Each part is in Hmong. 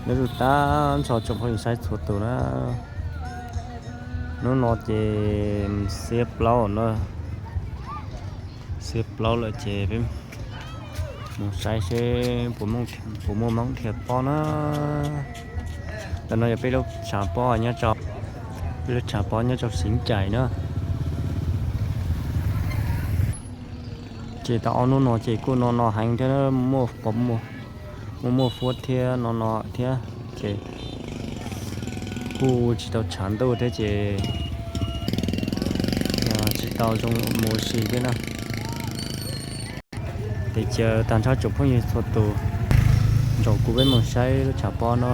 Nyob zoo tag nrho tsoom phooj ywg saib txhua tus na. Hnub no ces xiab plaub na, xiab plaub lawm ces peb mus saib seb puas muaj Hmoob dhia pob na. Ntawm no yog peb lub tshav pob nyob rau, peb lub tshav pob nyob rau Xeev Cais na. Ces tau ob hnub no ces kuj no no heev thiab, muaj muaj fuab thiab no no thiab ces kuj tsis tau tshav ntuj thiab ces tsis tau zoo mus ua si thiab na. Ces caw tag nrho tsoom phooj ywg txhua tus nrog kuv peb mus saib lub tshav pob no.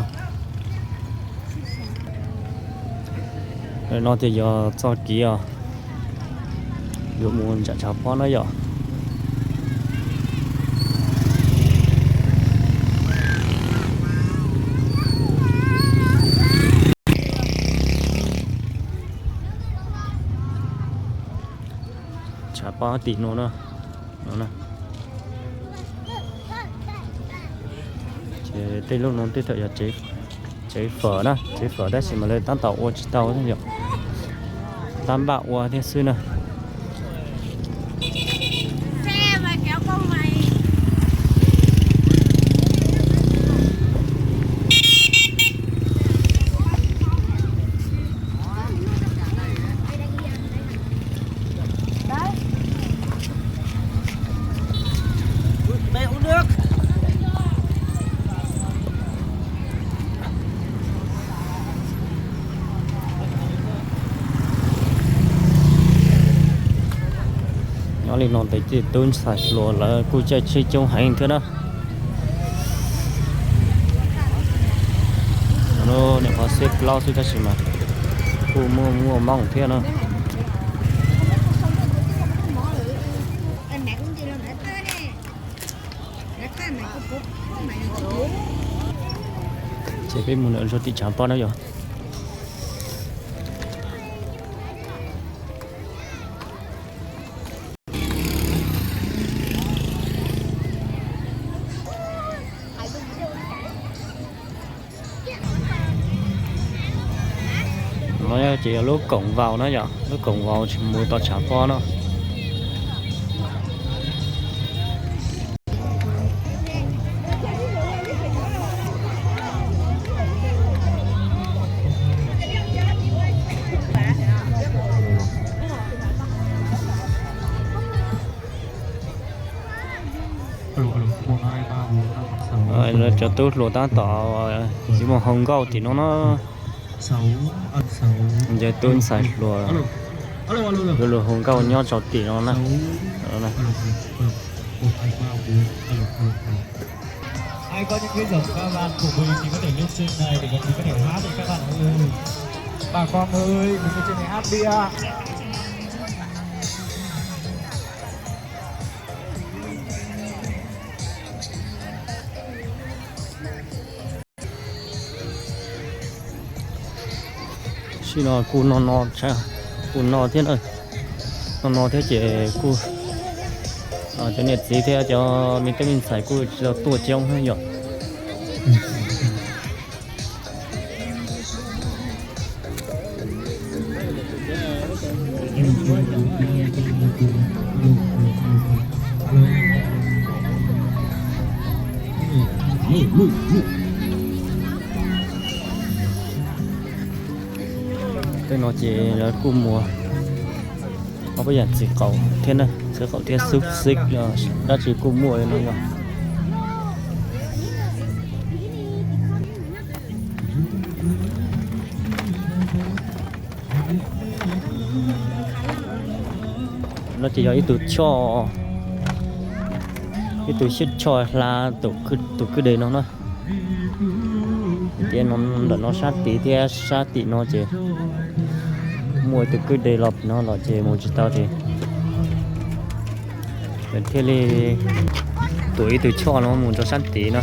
No ces yog txoj kev os, yuav mus nram tshav pob na yom. Tshav pob tim no na. Ces tej lub no tej thaum yog tsev fawm na, tsev fawm tab sis mas lawv tab tom ua tsis tau yom, tab npaj ua thiab xwb na. Nyob li no tes ces tub ntxhais hluas lawv kuj caij tsheb coob heev thiab na. Niam qhov xib plaub xwb tab sis mas kuj muaj muaj Hmoob thiab na. Ces peb mus lawm rau tim tshav pob na yom. No ces yog lub koom vaus na yom, lub koom vaus mus tom tshav pob no. Cov tub hluas tab tom yuav mus hu nkauj tim no na. Cov tub ntxhais hluas yuav los hu nkauj nyob rau tim no na. Ai, có những cái giọng ca vang của mình thì có thể lên trên này để có thể hát cho các bạn ơi. Bà con ơi, mình lên trên này hát đi ạ. Sim no kuj no no, kuj no thiab na, no no thiab ces kuj cov niam txiv thiab cov me tub me ntxhais kuj tsis tau tuaj coob yom. Tej no ces lawv kuj muag ob peb yam txiv qaub thiab na, txiv qaub thiab xub xib dab tsi kuj muaj li no yog. No ces yog ib tug choj, ib tug xyoob choj hla tus kwj deg no na. Tias no ntawm no sab tid thiab sab tim no ces muaj ib tug kwj deg los no los ces mus tsis tau ces lawv thiaj li tuav ib tug choj no mus rau sab tid no.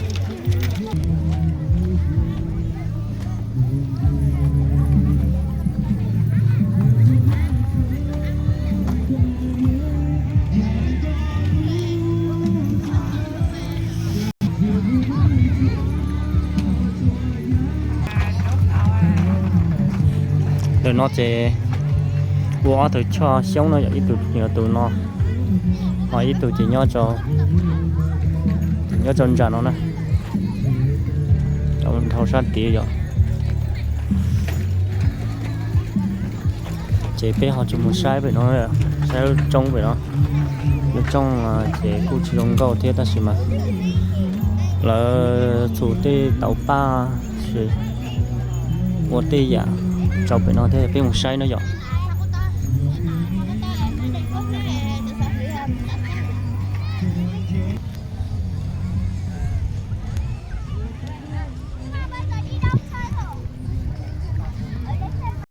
No ces ua ob tug choj xyoob no yom, ib tug nyob tus no, ho ib tug ces nyob rau ntsa no na, rau dhau sab tid yom. Ces peb ho tsis mus saib pem no, saib lub roob pem no. Lub roob ces kuj tsis zoo nkauj thiab tab sis mas lawv txhum tej tauv paj ua tej yam rau pem no thiab, peb mus saib no yom.